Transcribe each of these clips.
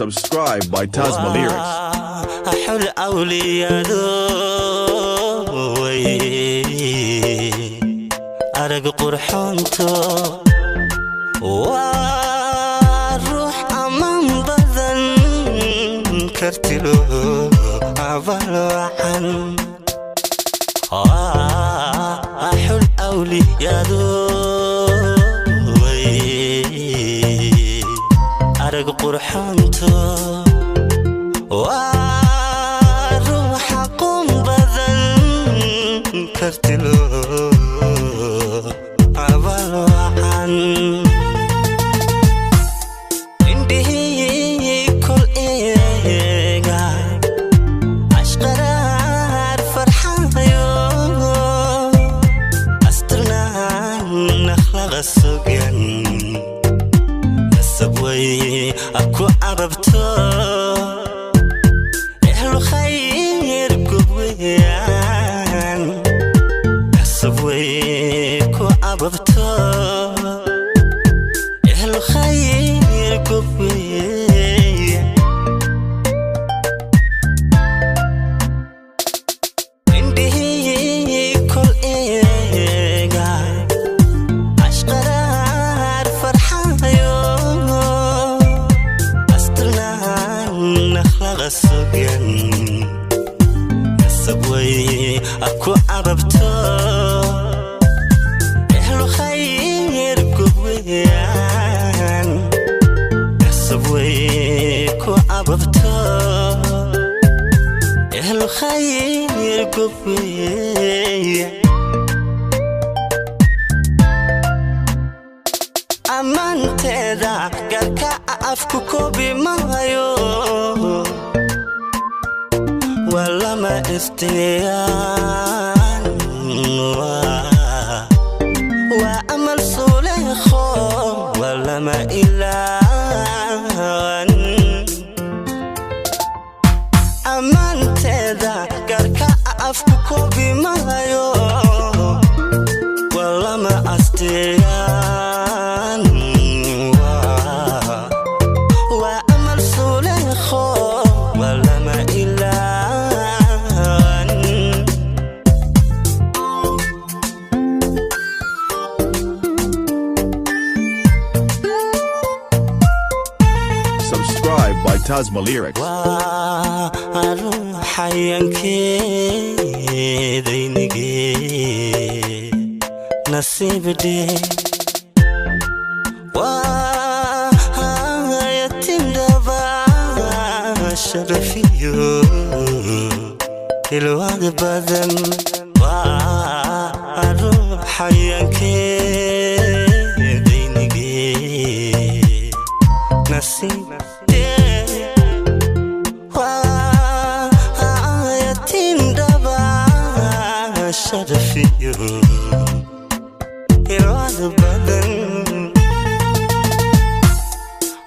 Subscribe by Tasma Lyrics. Xul awliyado way arag qurxoonto, waa ruux ammaan badan, kartilo abalwacan. Xul awliyado way arag qurxoonto, waa ruux aqoon badan, kartilo abalwacan. Indhihii kol eega ashqaraar farxayo, astirnaan akhlaqa sugan, nasab way ku ababto, ehlu khayr gubweyaan, nasab way ku ababto, ehlu khayr gubweyaan. Indhihii kol eega ashqaraar farxayo, astirnaan akhlaqa sugan, nasab way ku ababto, ehlu khayr gubweyaan, nasab way ku ababto, ehlu khayr gubweyaan. Ammaanteeda garka afku koobi maayo, waa lama istiyaan, waa amal suleekho, waa lama ilaan. Ammaanteeda garka afku koobi maayo, waa lama astiyaan, waa amal suleekho, waa lama ilaan. Subscribe by Tasma Lyrics. Waa ruuxayankeedaynige nasiibdhe, waa yatindhaba, sharafiyo ilwaad badan. Waa ruuxayankeedaynige nasiibdhe, waayatindhaba, sharafiyo ilwaad badan.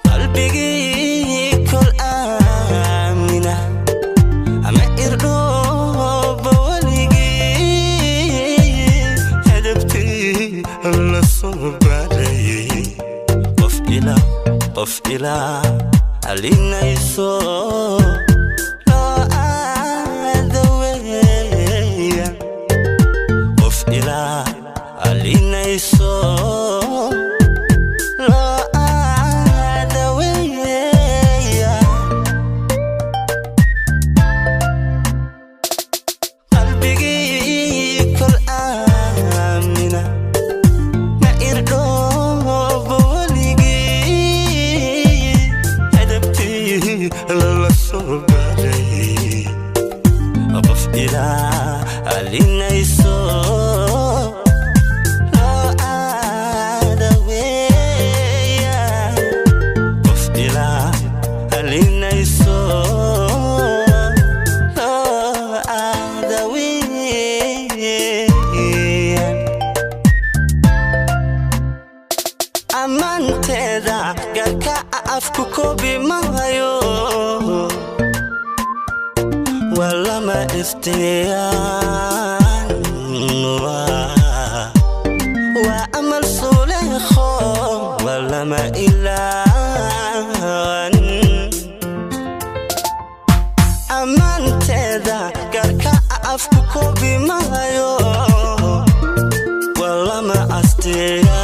Qalbigii kol aamina ama irdhooba weligii, hadabtii la soo baarayay, qof ilaa qof ilaa alinayso loo aada weya, qof ilaa alinayso loo aada weya. Qalbigii kol aamina ma irdhooba weligii, hadabtii la soo baray, qof ilaa alinayso loo aada weya, qof ilaa alinayso loo aada weya. Ammaanteeda garka afku koobi maayo, waa lama istiyaan, waa amal suleekho, waa lama ilaan. Ammaanteeda gaarka afku koobi maayo, waa lama asteeya.